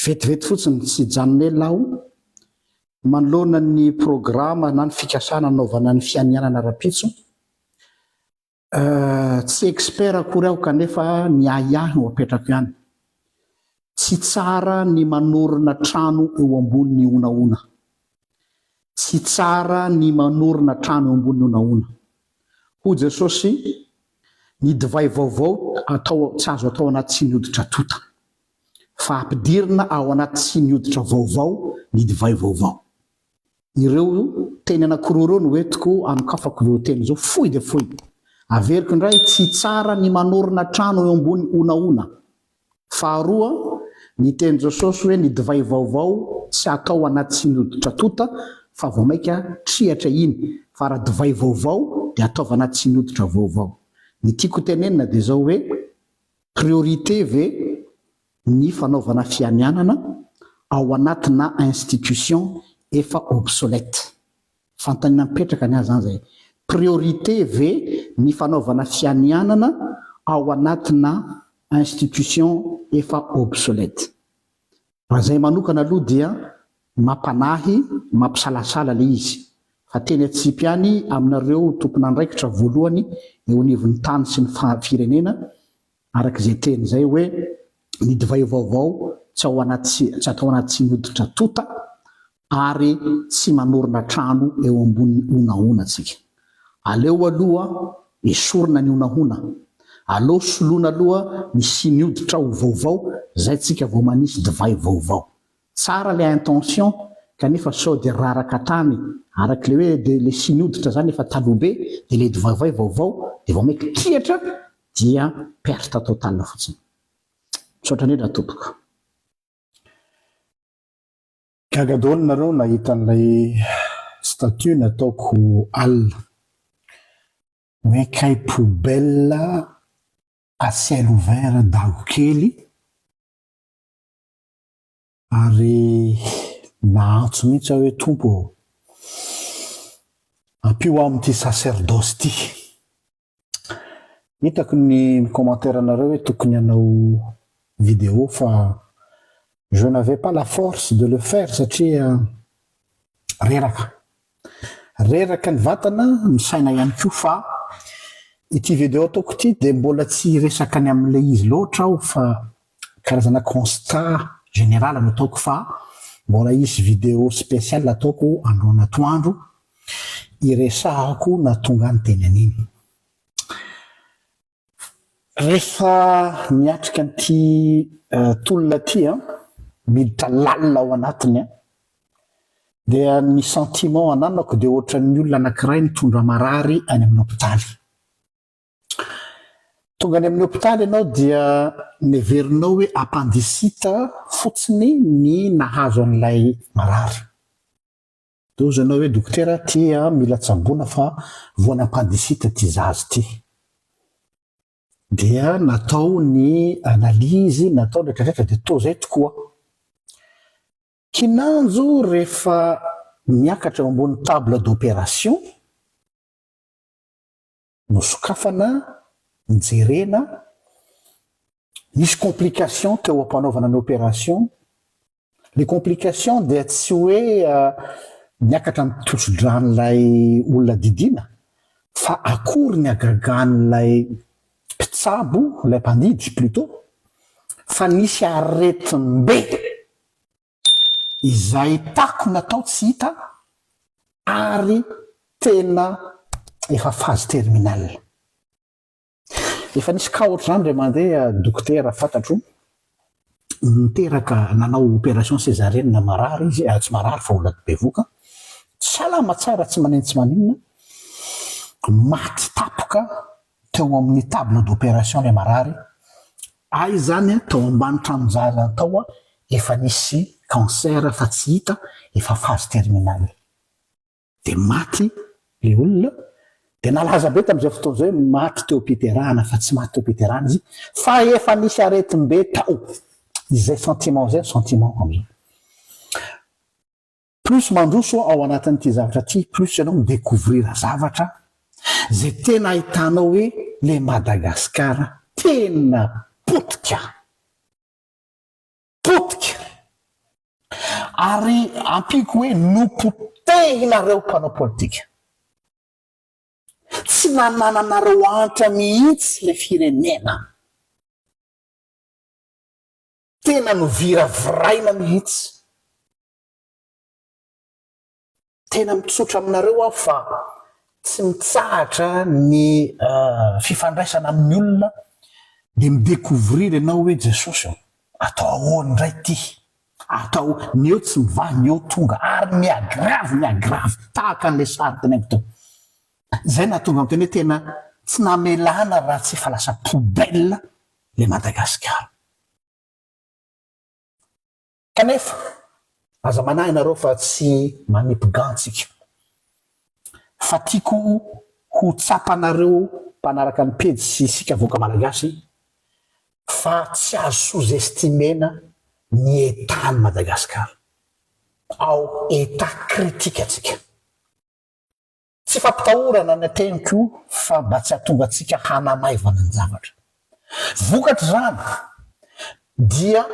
Vetivety fotsiny, tsy hijanona ela aho, manoloana ny programa na ny fikasana hanaovana ny fianianana rahampitso. Tsy expert akory aho kanefa ny ahiahy no apetrako ihany. Tsy tsara ny manorina trano eo ambonin'ny honahona. Tsy tsara ny manorina trano eo ambonin'ny honahona. Hoy Jesosy, Ny divay vaovao atao tsy azo atao anaty siny hoditra tonta, fa ampidirina ao anaty siny hoditra vaovao ny divay vaovao. Ireo teny anankiroa ireo no entiko hanokafako izao teny izao, fohy dia fohy. Averiko indray, tsy tsara ny manorina trano eo ambony honahona. Faharoa, ny tenin'i Jesosy hoe ny divay vaovao tsy atao anaty siny hoditra tonta fa vao mainka triatra iny, fa raha divay vaovao dia ataovy anaty siny hoditra vaovao. Ny tiako hotenenina dia izao hoe, priorité ve ny fanaovana fianianana ao anatina institution efa obsolète? Fanontaniana mipetraka ny ahy zany zay. Priorité ve ny fanaovana fianianana ao anatina institution efa obsolète? Raha zay manokana aloha dia mampanahy, mampisalasala le izy. Fa teny atsipy ihany aminareo tompon'andraikitra voalohany eo anivon'ny tany sy ny firenena araka izay teny izay hoe ny divay vaovao tsy ao anaty tsy atao anaty siny hoditra tota ary tsy manorina trano eo ambony honahona tsika. Aleo aloha esorina ny honahona, aleo soloina aloha ny siny hoditra ho vaovao zay tsika vao manisy divay vaovao. Tsara le intention kanefa sao de raraka tany araka le hoe de le siny hoditra zany efa taloha be de le divaivay vaovao de vao maika triatra dia perte totale fotsiny. Misaotra indrindra tompoko. Gaga daholo nareo nahita an'ilay statut nataoko alina hoe kay poubelle à ciel ouvert dago kely Ary naantso mihitsy aho hoe, Tompo ô, ampio aho amin'ity sacerdoce ity. Hitako ny commentaire-nareo hoe tokony hanao vidéo fa je n'avais pas la force de le faire satria reraka. Reraka ny vatana, ny saina ihany koa fa ity vidéo ataoko ity dia mbola tsy hiresaka ny amin'ilay izy loatra aho fa karazana constat général no ataoko fa mbola hisy vidéo spéciale ataoko androany atoandro hiresahako nahatonga ny teny an'iny. Rehefa miatrika an'ity tolona ity an, miditra lalina ao anatiny an, dia ny sentiment ananako dia ohatran'ny olona anankiray mitondra marary any amin'ny hopitaly. Tonga any amin'ny hopitaly ianao dia neverinao hoe appendicite fotsiny ny nahazo an'ilay marary. Dia hozy ianao hoe dokotera ty a mila tsaboina fa voan'ny appendicite ty zaza ty. Dia natao ny analyse, natao ny retraretra dia toa izay tokoa. Kinanjo rehefa miakatra eo ambony table d'opération, nosokafana, nojerena, nisy complication teo am-panaovana ny opération, le complication dia tsy hoe niakatra ny tosi-dran'ilay olona didiana fa akory ny hagagan'ilay mpitsabo, ilay mpandidy plutot, fa nisy aretim-be Izay takona tao tsy hita ary tena efa phase terminale. Efa nisy cas ohatr'izany indray mandeha dokotera fantatro niteraka nanao opération césarienne marary izy, tsy marary fa olona bevoka, salama tsara tsy maneno tsy maninona, maty tampoka teo amin'ny table d'opération ilay marary, Hay izany an, tao ambany tranon-jaza tao an, efa nisy cancer fa tsy hita, efa phase terminale. Dia maty ilay olona, dia nalaza be tamin'izay fotoana izay hoe maty teo am-piterahana fa tsy maty teo am-piterahana izy fa efa nisy aretim-be tao. Izay sentiment izay ny sentiment-ko amin'izao. Plus mandroso ao anatin'ity zavatra ity plus ianao mi-decouvrir zavatra izay tena ahitanao hoe le Madagascar tena potika! Potika! Ary ampiako hoe nopotehinareo mpanao politika. Tsy nanananareo antra mihitsy le firenena. Tena noviraviraina mihitsy. Tena mitsotra aminareo aho fa tsy mitsahatra ny fifandraisana amin'ny olona dia mi-decouvrir ianao hoe Jesosy ô, atao ahoana indray ity? Atao, ny eo tsy mivaha, ny eo tonga ary miha-grave, miha-grave tahaka an'ilay sary teneniko teo. Izay nahatonga miteny hoe tena tsy namelana raha tsy efa lasa poubelle ilay Madagasikara. Kanefa, aza manahy ianareo fa tsy manipy gant tsika. Fa tiako ho tsapanareo mpanaraka ny pejy sy isika vahoaka malagasy fa tsy azo sous estimer-na ny état an'i Madagascar. Ao état critique tsika. Tsy fampitahorana ny teniko fa mba tsy hahatonga antsika hanamaivana ny zavatra. Vokatr'izany dia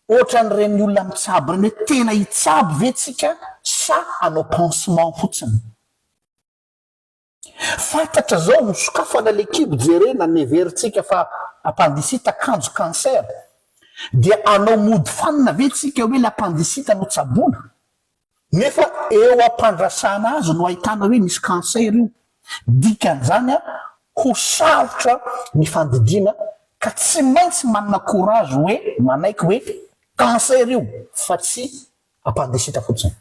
ohatran'ireny olona mitsabo ireny hoe tena hitsabo ve tsika sa hanao pansement fotsiny. Fantatra zao nosokafana le kibo jerena ny heverintsika fa appendicite kanjo cancer dia hanao mody fanina ve tsika hoe le appendicite no tsaboina? Nefa eo ampandrasana azy no ahitana hoe misy cancer io. Dikan'izany ho sarotra ny fandidiana ka tsy maintsy manana courage hoe manaiky hoe cancer io fa tsy appendicite fotsiny.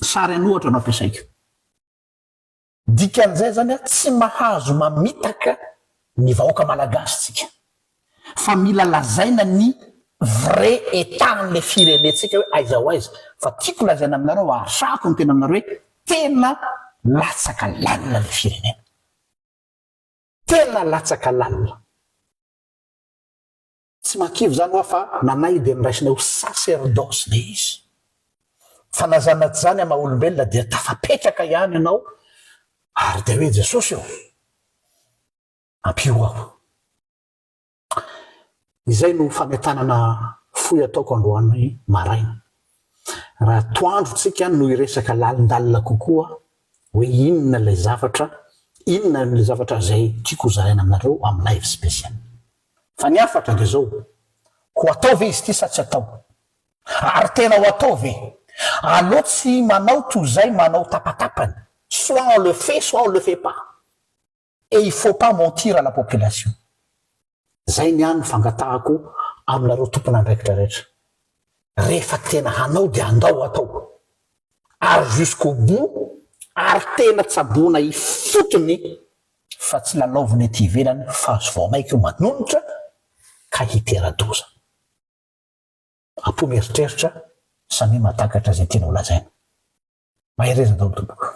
Sary an'ohatra no ampiasaiko. Dikan'izay zany a, tsy mahazo mamitaka ny vahoaka malagasy tsika fa mila lazaina ny vrai état an'le firenentsika hoe aiza ho aiza, fa tiako lazaina aminareo ary sahako miteny aminareo hoe tena latsaka lalina le firenena, tena latsaka lalina. Tsy mahakivy izany hoa fa nanay dia noraisina ho sacerdoce ilay izy. Fa na izany na tsy izany amin'ny maha olombelona dia tafapetraka ihany ianao ary dia hoe Jesosy ô, ampio aho. Izay no fanentanana fohy ataoko androany maraina. Raha atoandro tsika no hiresaka lalindalina kokoa hoe inona ilay zavatra, inona ilay zavatra izay tiako hozaraina aminareo amin'ny live spécial. Fa ny hafatra dia izao, ho atao ve izy ity sa tsy atao? Ary tena ho atao ve? Aleo tsy manao toy izay manao tapatapany, soit on le fait soit on le fait pas. Et il faut pas mentir à la population. Zay ny ahy no fangatahako aminareo tompon'andraikitra rehetra. Rehefa tena hanao dia andao atao. Ary jusqu'au bout, ary tena tsaboina ifotony fa tsy lalaovina ety ivelany fa vao maika io manonitra ka hitera-doza. Am-po mieritreritra, samia mahatakatra izay tiana ho lazaina. Mahereza daholo tompoko.